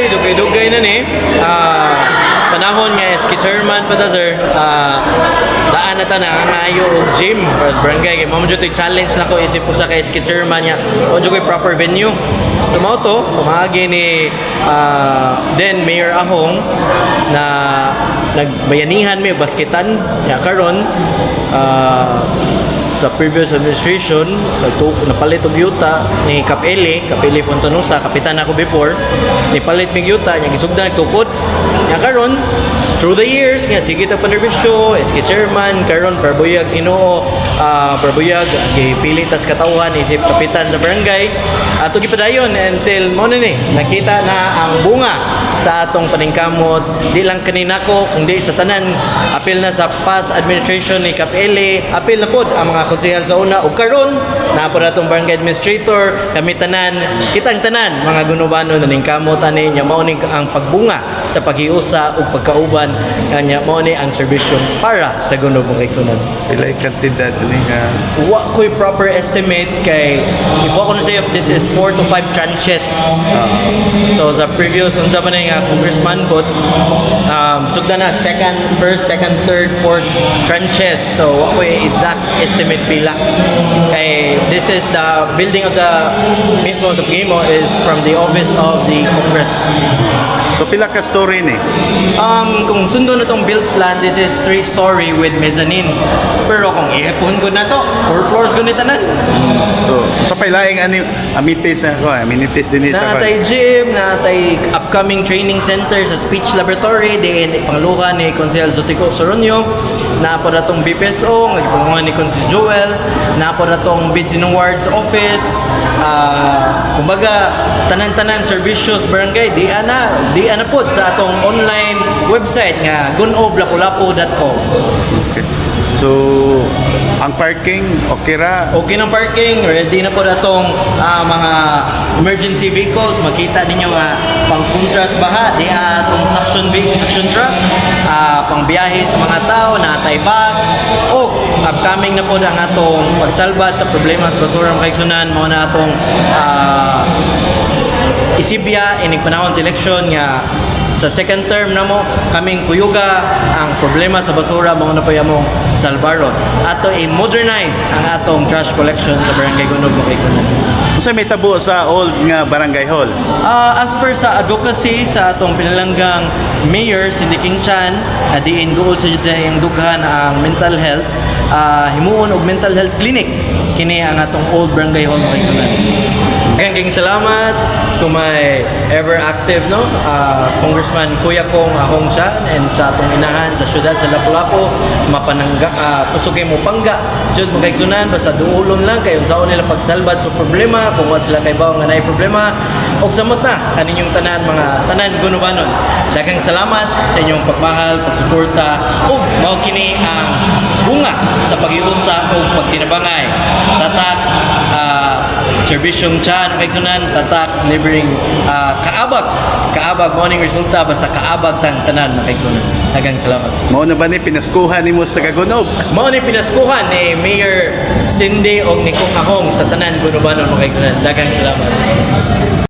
Actually, dugay-dugay na ni. Panahon nga SK chairman pa ta, sir. Daan na ta nangangayo og gym para sa barangay. Kay mao jud to'y challenge nako isip usa ka SK chairman nga wa jud ko'y proper venue. So mao to, pamaagi ni then Mayor Ahong na nagbayanihan mi og basketan. Ya karon sa previous administration napalit og yuta ni Kap Eli, Kap Eli Fontanusa, kapitan ako before, nipalit mig yuta nya gisugdan nagtukod. Nya karon through the years nga sige ta panerbisyo, SK chairman karon parbuyag Ginoo, parbuyag gipili tas katawhan isip kapitan sa barangay, ato gipadayon until mao na ni nakita na ang bunga sa atong paningkamot, di lang kaninako kundi sa tanan, apil na sa past administration ni Kap Eli, apil na pod ang mga konsehal sa una ug karon naa pod atong barangay administrator. Kami tanan, kitang tanan mga Gunobano naningkamot ani nya mao ni ang pagbunga sa paghiusa ug pagkauban nya mao ni ang serbisyo para sa Gunob, mga kaigsunan. Pilay kantidad ni nga? Wa ko'y proper estimate kay if ako na sa'yo, this is 4 to 5 tranches. So sa previous unsa man nga congressman bot, sugda na second, first, second, third, fourth tranches. So wa ko'y exact estimate pila. Kay this is the building of the mismo sa Gimo is from the office of the Congress. So pila ka story ni? Kung sundon na tong build plan, this is three-story with mezzanine. Pero kung ihapon ko na to, four floors ko ni tanan. So sa pailaing ani amenities na ko, amenities din sa Natay gym, natay upcoming training center sa speech laboratory, diin pangluhan ni Konsehal Zutico Soronio, naa po atong BPSO, nga gipangluhan ni Konsehal Joel, naa po atong Bids and Awards office, kumbaga tanan-tanan serbisyos barangay di ana pod sa atong online website nga gunoblapulapu.com. Okay. So ang parking okay ra? Okay ng parking, ready na po atong mga emergency vehicles. Makita ninyo nga pang contrast baha, di atong suction truck, pang biyahe sa mga tao, natay bus, o upcoming na po ang atong pagsalbat sa problema sa basura, mga kaigsunan, mao na atong isibya inig panahon sa eleksyon nga sa second term namo kaming kuyuga ang problema sa basura, mao na po among salbaron ato i-modernize ang atong trash collection sa Barangay Gunob, mga kaigsunan. Unsa may tabo sa old nga barangay hall? As per sa advocacy sa atong pinalanggang Mayor Cindy King Chan, diin guol sa jud sa iyang dughan ang mental health, himuon og mental health clinic kini ang atong old barangay hall, mga kaigsunan. Daghang salamat to my ever active, no, Congressman Kuya Kong Ahong Chan and sa atong inahan sa syudad sa Lapu-Lapu, mapanangga, kusog kay mo pangga jud, mga kaigsunan, basta duolon lang kay unsaon nila pagsalbad sa problema kung wa sila kay nga naay problema. Og samot na kaninyong tanan, mga tanan Gunobanon, daghang salamat sa inyong pagmahal, pagsuporta ug mao kini ang bunga sa pag-iusa ug pagtinabangay. Tatak serbisyong chan, kaigsunan, tatak libreng kaabag, kaabag mao ning resulta basta kaabag tang tanan, mga kaigsunan. Daghang salamat. Mao na ba ni pinaskuhan nimo sa taga-Gunob? Mao ni pinaskuhan ni Mayor Cindy og ni Kong Ahong sa tanan Gunobanon, mga kaigsunan. Daghang salamat.